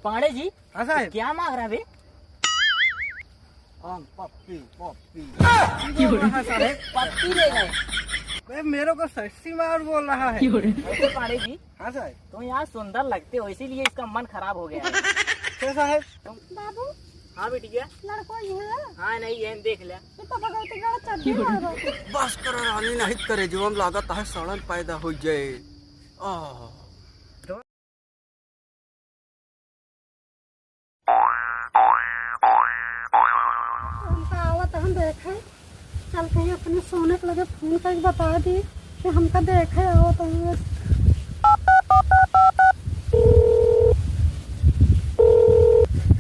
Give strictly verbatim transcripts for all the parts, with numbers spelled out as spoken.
पांडे जी, हाँ साहब। क्या मांग रहा बे? आम, पप्पी, पप्पी। की बोल रहा है साहब? पप्पी ले गए। बे, मेरे को सेक्सी मार बोल रहा है। कैसे पांडे जी? हाँ साहब। तुम यार सुंदर लगते हो, इसीलिए इसका मन खराब हो गया है। क्या साहब? बाबू। हाँ बिटिया। लड़को ये है। हाँ नहीं, ये देख ले। ये तो भगवती का चड्डी मारो। बस करो रानी, नहीं करे जो हम लागत है सड़न पैदा हो जाए। आह। हमका आवत हम देखे, चल के अपने सोने के लगे फोन करके बता दी कि हमका देखे आवत हम।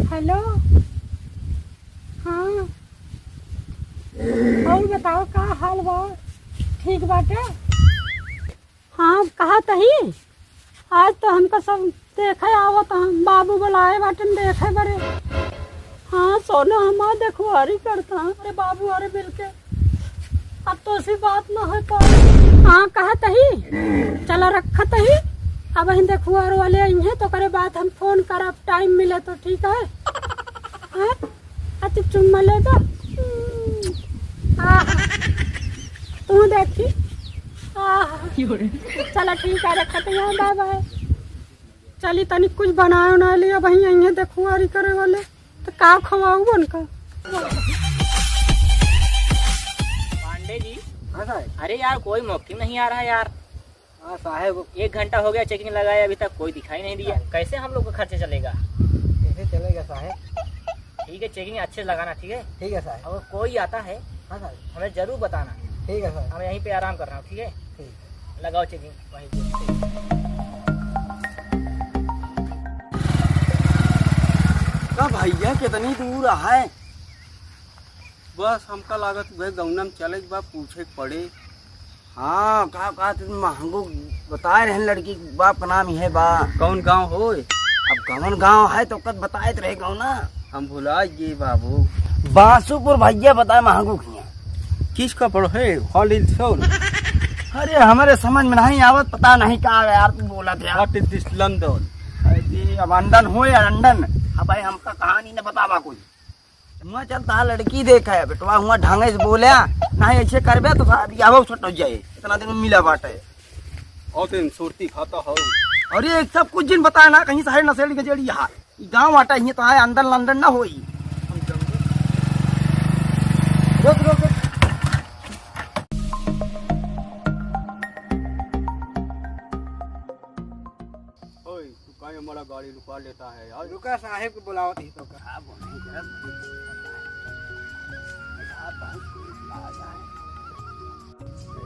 हेलो, हाँ, और बताओ का हाल बा? ठीक बाटे? हाँ, कहा तही, आज तो हमका सब देखे आवत हैं, बाबू बुलाए बाटन देखे बरे। हाँ, सोना हमार देखुआरी करता है। अरे बाबू, अरे मिलके, अब तो ऐसी बात ना हो पाए। हाँ, कहा तही, चला रखा तही, अब हम देखुआर वाले आई हैं, तो करे बात हम फोन करब, टाइम मिले तो ठीक है। हाँ? आ, तू चुम्मा ले दो। हम्म। आह। तू देखी। आह। चला ठीक है, रखत यहाँ, बाय बाय। चली तनी कुछ बनाए उनाए लिया, वहीं यहीं देखुआरी करे वाले। तो का खवाऊ उनका? पांडे जी। हाँ साहब। अरे यार, कोई मौके नहीं आ रहा यार। हाँ साहब। एक घंटा हो गया चेकिंग लगाए, अभी तक कोई दिखाई नहीं दिया। कैसे हम लोग का खर्चा चलेगा? कैसे चलेगा साहब? ठीक है, चेकिंग अच्छे से लगाना, ठीक है? ठीक है साहब। अगर कोई आता है, हाँ साहब। हमें जरूर बताना। ठीक है साहब। हमें यहीं पे आराम करना, ठीक है? ठीक। लगाओ चेकिंग वहीं पे। का भैया, कितनी दूर है? बस हमका लागत उहे गौना में चले के बा, पूछे के पड़े। हाँ, का, का तू महंगू बताए रहन, लड़की के बाप का नाम इहे बा। कौन गाँव होय? अब कौन गाँव है तो कद बताए तो रहे गौना। हम भुला गए बाबू। बांसुपुर भैया बताए महंगू किया। किस का पढ़े? What is soul? अरे हमरे समझ में नहीं आवत, पता नहीं का है यार, तू बोला था। What is this London? अरे अब अंडन हो या लंदन, अब भाई हमका कहानी न बतावा कोई। हुआ चलता है लड़की देखा है बेटवा, हुआ ढंगे से बोल्या, नहीं ऐसे करबे तो सारा बियाह छट हो जाए, इतना दिन में मिला बाटे। और दिन सुरती खाता हो। अरे सब कुछ जिन बताया ना, कहीं सारे नशेड़ी गजेड़ी यहाँ। ई गाँव आटा हियाँ तो आए, अंदर लंदन ना होई। रोक, रोक, रोक। ओए, तू काहे हमारा गाड़ी रुकवा लेता है यार? रुका, साहेब के बुलावत ही तो का। हाँ, बोले, जरा बोले। हाँ, बहुत तेज आवाज है।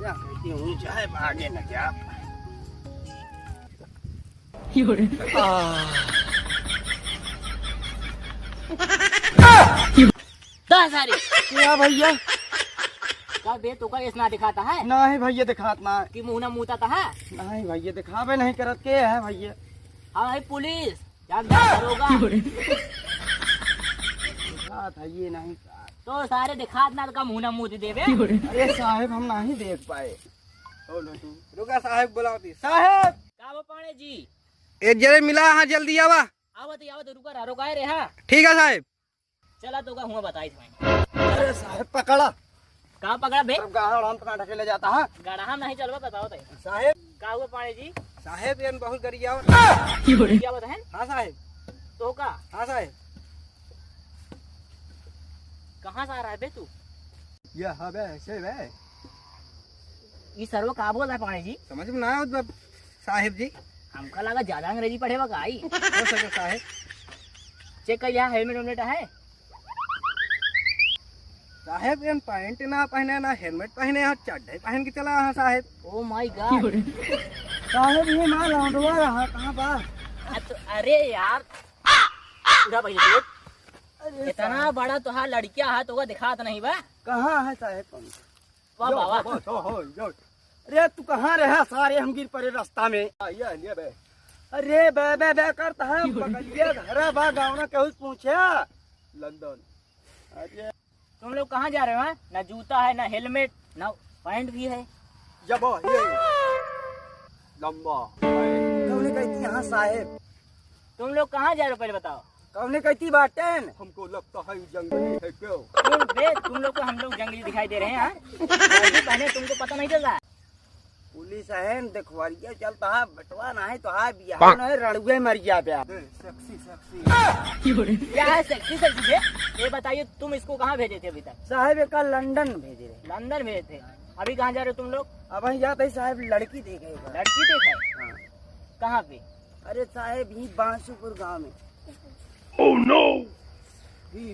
जा, कहती हूँ, चाहे आगे न जा। दा सारे। क्या भैया? का बे, तोका ऐस ना दिखाता है? नहीं भैया, दिखात ना। कि मुँह ना मुँहता है? नहीं भैया, दिखावे नहीं करत के है भैया? हाँ भाई पुलिस, या दरोगा। दिखात है ये नहीं साहब। तो सारे दिखात ना का मुँह ना मुँह देवे। अरे साहेब, हम नहीं देख पाए। ओ लटू, रुका, साहेब बुलावती। साहेब! का वो पाणे जी? ए, जरे मिला, हाँ, जल्दी आवा। आवत ही, आवत ही, रुका रहा, रुकाए रे, हाँ। ठीक है साहेब। चला तो का हुआ बताई तुम्हें। अरे साहेब, पकड़ा। का पकड़ा बे? सब गाहड़ हम पकड़ा ढकेले जाता है। गड़हा में नहीं चलवा, बताओ तो। साहेब। का हुआ पाणे जी? साहेब, एन बहुत गरियावत। गरियावत है? हाँ साहेब। तो का? हाँ साहेब। कहाँ से आ रहा है बे तू? ये हवे ऐसे बे। ई सरवा का बोल रहा है पाणे जी? समझ में ना आवत बा साहेब जी। हमका लगा ज्यादा अंग्रेजी पढ़े बा का आई। हो सके साहेब। चेक कर लिया, हेलमेट वेलमेट है? साहेब, एन पैंट ना पहने, ना हेलमेट पहने, यहाँ चड्ढे पहन के चला, हाँ साहेब। Oh my God। साहेब, ये माल लौंडवा रहा, कहाँ बा? अ-, तो, अरे यार, उठा पहले तो। अरे इतना साहेब। बड़ा तोहार लड़किया है, तोका दिखात नहीं बा? कहाँ है साहेब? कौन? वाह, यो, वाह, वाह। बस, हो, हो, यो। अरे, तू कहाँ रहा सारे? हम गिर पड़े रास्ता में। आ, ये, ये बे। अरे, बे, बे, बे करता है, बगलिया घर बा, गाँव ना केहू से पूछे। लंदन। अरे। तुम लोग कहाँ जा रहे हो, हैं? ना जूता है, ना हेलमेट, ना पैंट भी है। ये बा, ये। लंबा। कौन कहती यहाँ साहेब? तुम लोग कहाँ जा रहे हो, पहले बताओ। कौने कहती बाटेन? हमको लगता है ये जंगली है क्यों? क्यों बे, तुम लोग को हम लोग जंगली दिखाई दे रहे हैं, हाँ? अभी पहले तुमको पता नहीं चल रहा है? पुलिस है न, देखवरिया चलता है, बटवा ना है तो है, बिहार हाँ। ना है, रड़ुए मर गया बे। ए, sexy, sexy। क्या है sexy, sexy बे? ये बताइए, तुम इसको कहाँ भेजे थे अभी तक? साहब, एक लंदन भेजे रहे। लंदन भेजे थे? अभी कहाँ जा रहे हो तुम लोग? अब वहीं जाते ही साहब, लड़की देखे एक। लड़की देखे? हाँ। कहाँ पे? अरे साहब, यही बांसुपुर गांव में। Oh no!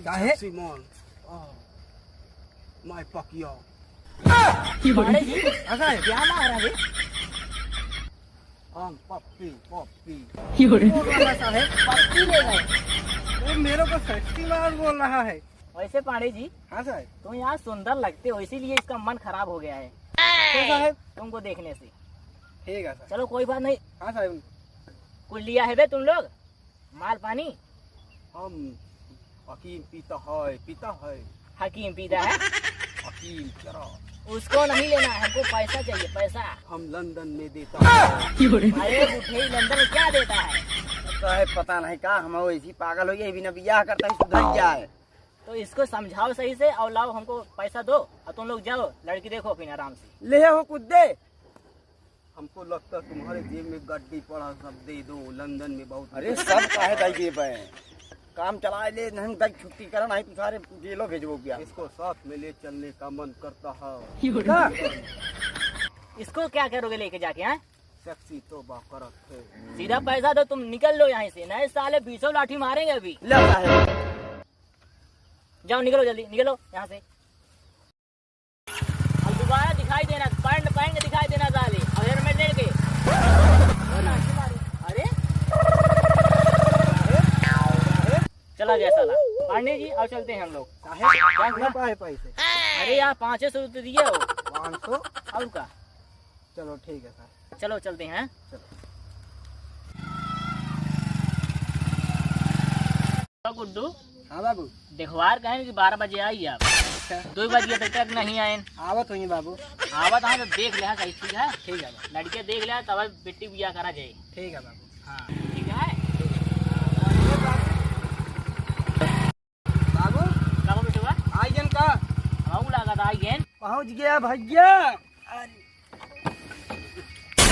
काहे? Sexy man। Oh, my पकिया। अरे जी, हाँ साहब। क्या मार रहा है? हम पप्पी, पप्पी। क्यों रे? बोल रहा साहब, पप्पी ले गए। वो मेरे को sexy man बोल रहा है। वैसे पांडे जी, हाँ साहब। तुम यहाँ सुंदर लगते हो, इसीलिए इसका मन खराब हो गया है। तो साहब? तुमको देखने से। ठीक है साहब। चलो कोई बात नहीं। हाँ साहब। कुछ लिया है बे तुम लोग? माल पानी? हम हकीम पीता है, पीता है। हकीम पीता है? हकीम चरा। उसको नहीं लेना है, हमको पैसा चाहिए, पैसा। हम लंदन में देता है। अरे बुढ़े, लंदन में क्या देता है? साहब, पता नहीं का, हम ऐसी पागल हो गए, बिना बियाह करता ही सुधर जाए। तो इसको समझाओ सही से और लाओ, हमको पैसा दो और तुम लोग जाओ, लड़की देखो अपनी आराम से। ले हो कुछ दे। हमको लगता है तुम्हारे जेब में गड्डी पड़ा, सब दे दो, लंदन में बहुत। अरे सब काहे दाई देबे? काम चलाए ले, नहीं दाई छुट्टी करा, नहीं तो सारे जेलो भेजबो क्या? इसको साथ में ले चलने का मन करता है। का? इसको क्या करोगे लेके जाके, हैं? Sexy तोबा करत है। सीधा पैसा दो, तुम निकल लो यहाँ से, नहीं साले बीसों लाठी मारेंगे अभी। ले साहब। जाओ निकलो जल्दी, निकलो यहाँ से। अब दोबारा दिखाई देना, पैंट पहन के दिखाई देना साले, और हेलमेट लेके। अरे, चला गया साला। पांडे जी, आओ चलते हैं हम लोग। काहे? क्या हुआ? ना पाए पैसे। अरे यार, पाँचे सौ रुपये दिए हो। पाँच सौ? और का? चलो ठीक है साहब। चलो चलते हैं। चलो। तो गुड्डू, हाँ बाबू। देखवार कहेन कि बारह बजे आई अब। अच्छा। दो बजे तक, तक नहीं आए। आवत होइहैं बाबू। आवत हाँ तो देख ले, हाँ सही ठीक है। ठीक है बाबू। लड़के देख ले, तब बिट्टी बिया करा जाए। ठीक है बाबू। हाँ, ठीक है। बाबू। का हो बेटवा? आई गेन का? हमहू लागत आई गेन। पहुँच गया भैया। अरे।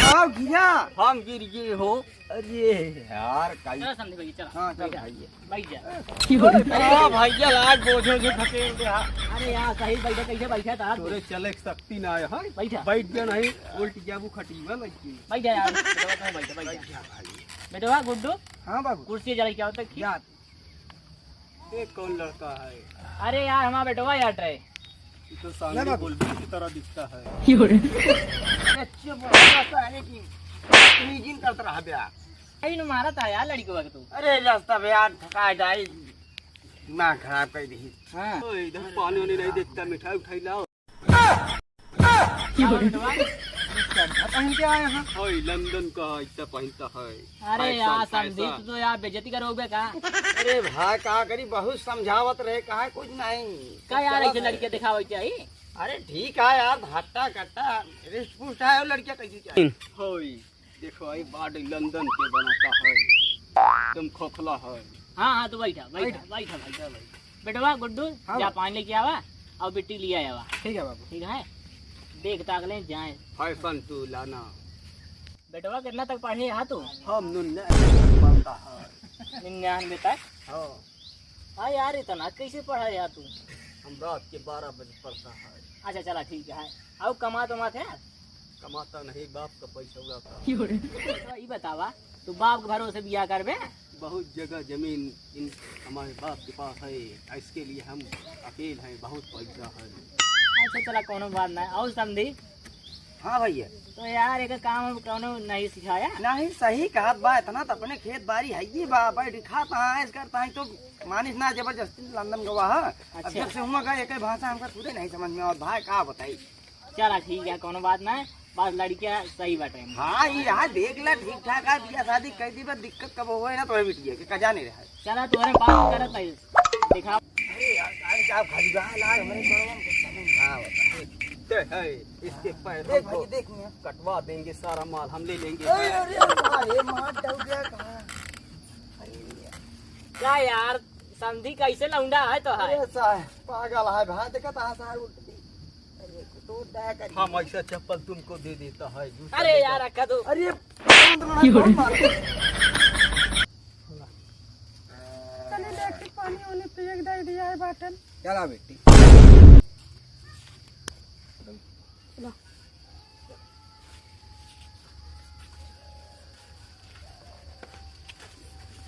आओ गिरा। हम गिर गए हो। अरे यार, काई चलो समधी भैया, चलो। हाँ, चलो बैठ जा। भैया। बैठ जा। हाँ भैया, लाग बोझो जो ढकेल दे, हाँ। अरे यार, सही बैठा, कैसे बैठा था आप? तोरे चले के शक्ति ना है, हाँ? बैठा। बैठ जा नहीं, उल्ट जाबू खटिया लग गई। बैठ जा यार, बेटवा, तुम बैठ जा, बैठ जा। बैठ जा भाई। बेटवा, गुड्डू, हाँ बाबू। कुर्सी जरा क्या होता है? यार। ये कौन लड़का है? अरे यार, हमारा बेटवा यार ट्रे। ये तो ना सांगली बाबू। बुलबुल की तरह दिखता है। बच्चे बोलता साले की स्क्वीजिंग करता रहा बे यार। अरे नु मारा था यार लड़कवा के तू। अरे रास्ता बे यार, थका जाए, दिमाग खराब कर दी। हाँ। ओ, इधर पानी वानी नहीं देखता, मिठाई उठाई लाओ। क्या हो बेटवा? पहन के आए हैं। ओए, लंदन का इतना पहनता है। अरे फैशन, यार, फैशन। संदीप, तू तो यार बेइज्जती करोगे का? अरे भाई, का करी, बहुत समझावत रहे, कहा कुछ नहीं। का यार, ऐसे लड़के दिखावे के आई? अरे ठीक है यार, हट्टा कट्टा, रिस्ट पुस्ट है, और लड़कियां कैसी चाहिए? होई। देखो, आई body लंदन के बनाता है, एकदम खोखला है। हाँ, हाँ, तो बैठा, बैठा, बैठा। बैठा, बैठा, बैठा। बेटवा गुड्डू, हाँ जा बाबू। पानी लेके आवा और बिट्टी लिया आवा। ठीक है बाबू। ठीक है, देख ताक ले जाए। फैशन तू लाना। बेटवा कितना तक पढ़े हा तू? हम नुन्ने तक पढ़ता है। निन्यानवे तक? हाँ। हाँ यार, इतना कैसे पढ़ा यार तू? हम रात के बारह बजे पढ़ता है। अच्छा, चला ठीक है। और कमात वमात है? कमाता नहीं, बाप का पैसा उड़ाता। तो ई बतावा, तू बाप के भरोसे बियाह करबे? बहुत जगह जमीन इन हमारे बाप के पास है, इसके लिए हम अकेल हैं, बहुत पैसा है। अच्छा, चला, कोनो बात ना। और समधी? हाँ भैया। तो यार, एक काम हम कौनो नहीं सिखाया? नहीं, सही कहत बा, इतना तो अपने खेत बारी है ही बा, बैठ खात हैं, ऐश करत हैं, तो मानिस ना जबरदस्ती लंदन गवा है। अब अच्छा। जब से हुआ गए, एक भाषा हमका खुदे नहीं समझ में आवत, भाई का बताई। चला ठीक है, कोनो बात ना है, बस लड़कियां सही बाटे। हाँ, ये रहा, देख ले, ठीक ठाक है, बियाह शादी कर दी, बस दिक्कत कब होए ना, तो बिटिया के कजा नहीं रहा। चला, तोहरे बात करत है, दिखा। अरे यार, अरे क्या खरीदा है, लाल, हमारे बड़वा में कुछ समझ नहीं। हाँ, बता। देख, है, इसके पैर देख हमको भाई, देख मियाँ। कटवा देंगे, सारा माल हम ले लेंगे। अरे, अरे, अरे, मार डाल दिया कहाँ? अरे, का यार, समधी कैसे लौंडा है तो है? अरे साहब, पागल है भाई, देखा था साहब उल्टी। अरे, तो दया करिए। हम ऐसा चप्पल तुमको दे देता है, जूता अरे दे यार, दो। रखा दो। अरे, बंद ना, क्यों रे? मार। चलिए, देख के पानी वानी पिए के दे दिया है बाटल। चला बेटी। लो।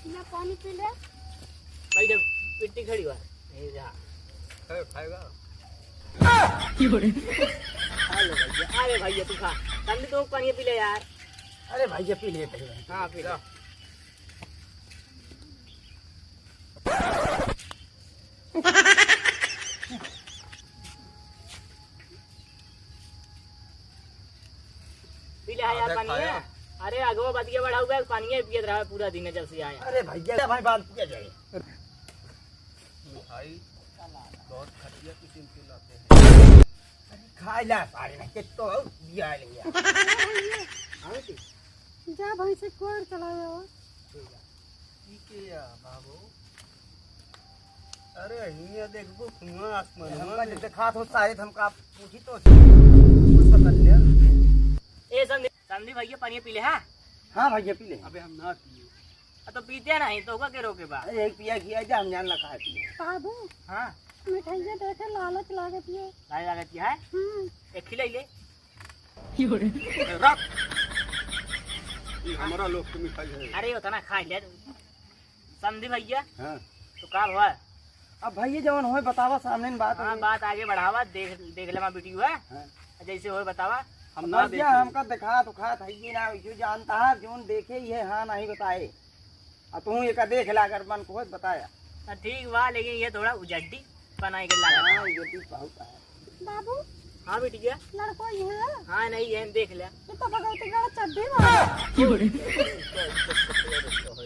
पीला पानी पी ले। भाई, जब पिट्टी खड़ी हुआ, ये जा। अरे, खाएगा? क्यों रे? खा ले भैया, अरे भैया, तू खा। तब भी तो पानी पी ले यार। अरे भैया, पी ले, पी ले। हाँ, पी ले। जा। पी ले, हाँ, यार, देख पानी है। खाया। अरे, अगवा बतिया बढ़ा हुआ है, पानी है, पियत रहा है पूरा दिन है, जब से आया। अरे भैया, भाई, बात किया जाए। मिठाई बहुत घटिया किस्म की लाते हैं। अरे, खाई ला, सारे ना, के तो दिया ले यार। हाँ, ठीक। जा भाई से कोर चला जाओ। ठीक है। ई के या बाबू? अरे, हियाँ देखबो, हुआँ आसमान, हमका हुआँ जब देख। देखात हो, शायद हमका पूछी तो कुछ पता नहीं है। ए, समधी, समधी भैया, पानी पी ले, हाँ? हाँ भैया, पी ले। अबे, हम ना पिए। आ, तो पीते नहीं, तो होगा के रोके बा? अरे, एक पिया किया जा, हम जान लगा है पिए। बाबू, हाँ? मिठाइया देखे लालच लागत है। लालच लागत है? हम्म। एक खिलाई ले। रख। ये हमारा लोग की मिठाई है। अरे, उतना खा ले। समधी भैया। हाँ। तो का हुआ? अब भैया जवन होए बतावा, सामने में बात हाँ, होई। बात आगे बढ़ावा, देख, देख लेवा वीडियो है। हाँ। जैसे होए बतावा। हम ना भैया देखे। हमका दिखात उखात है ये ना, जो जानता है, जोन देखे ये हाँ नहीं बताए। अब तू एका देख ला, अगर मन को होए बताया। हाँ, ठीक बा, लेकिन ये थोड़ा उजड्डी बनाए के लगा। हाँ, उजड्डी बहुत है। बाबू। हाँ बिटिया। लड़को ये है? हाँ, नहीं, ये देख ले। ये तो भगवती गढ़ चड्ढी में है। क्यों रे?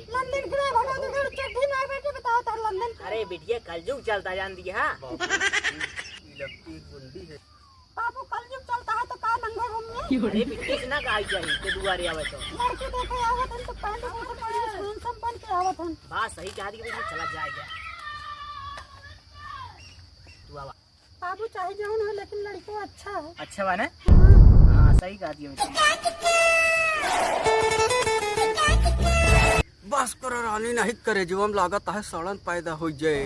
लंदन के लिए भगवती गढ़ चड्ढी में बैठे, बताओ तो लंदन के। अरे बिटिया, कलयुग चलता जान दिया, हाँ? बाबू, ये लगती गुंडी है। बाबू, कलयुग चलता है तो का नंगे घूमिए? क्यों रे? अरे बिटिया से ना कहा चाहिए, तो दुआरे आवे तो। लड़के देखे आवत हन तो पैंट कुर्ता पहन के handsome बन के आवत हन। बात सही कहा दी कि बिटिया चला जाएगा। तू आवा। बाबू, चाहे जौन हो, लेकिन लड़को अच्छा है। अच्छा बा ना? हाँ। हाँ, सही कहा दिया बेटा। बस करो रानी, नहीं करे जो हम लागत है सड़न पैदा हो जाए।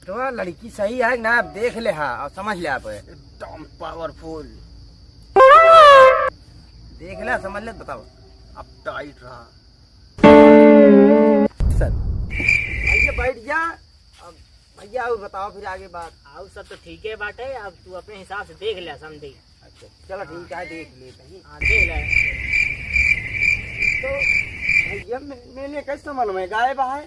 तो लड़की सही है ना, अब देख ले, हाँ, और समझ ले आप। एकदम powerful। देख ले, समझ ले, बताओ। अब tight रहा। सर। भैया बैठ जा। अब भैया, और बताओ फिर आगे बात। और सब तो ठीक है बाटे, अब तू अपने हिसाब से देख ले, समधी। अच्छा, चलो ठीक है, देख लेते हैं। हाँ, देख ले। तो भैया, मैं, मैंने कैसे मन में गायब है?